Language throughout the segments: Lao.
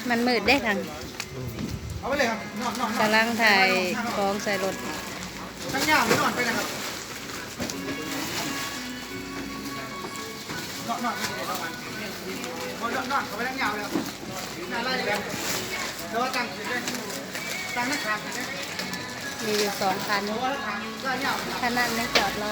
ມັນມືດເດ້ທາງ ເອົາໄປເລີຍຄັບ ນອນ ນອນ ນອນ ກຳລັງຖ່າຍຂອງໃສ່ລົດ ທາງຍາວນອນໄປນະຄັບ ນອນ ນອນ ນອນ ເຂົ້າໄປທາງຍາວເລີຍ ໜ້າໄລ່ເລີຍ ແຕ່ວ່າຕັ້ງຂຶ້ນເລີຍ ຕັ້ງໜ້າຂາງຂຶ້ນເລີຍ ມີຢູ່ສອງຄັນ ຄັນນັ້ນຍັງຈອດລໍ.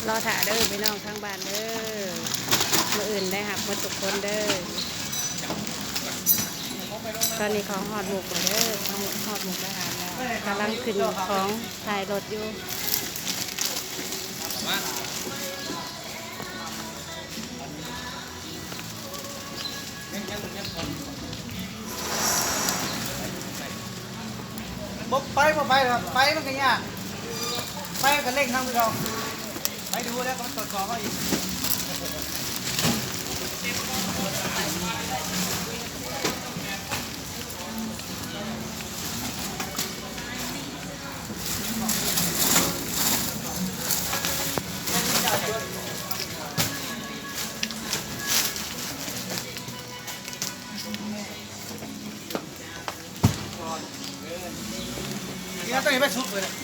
ລໍຖ້າເດີພີ່ນ້ອງທາງບ້ານເດີ ມື້ອື່ນໄດ້ຮັບໝົດທຸກຄົນເດີ. ຕອນນີ້ເຂົາຮອດມຸກແລ້ວເດີ ເຂົາຮອດມຸກດາຫານແລ້ວ ກຳລັງຂຶ້ນຂອງ ຖ່າຍລົດຢູ່ ບໍ່ໄປ ບໍ່ໄປດອກ ໄປມັນກໍຍາກ ໄປກໍເລັ່ງນຳຄືເກົ່າ ໄປດູແລ້ວກໍມາກວດສອບເຮົາອີກ. ນີ້ນະ ຕົວນີ້ໄປສຸດເລີຍ.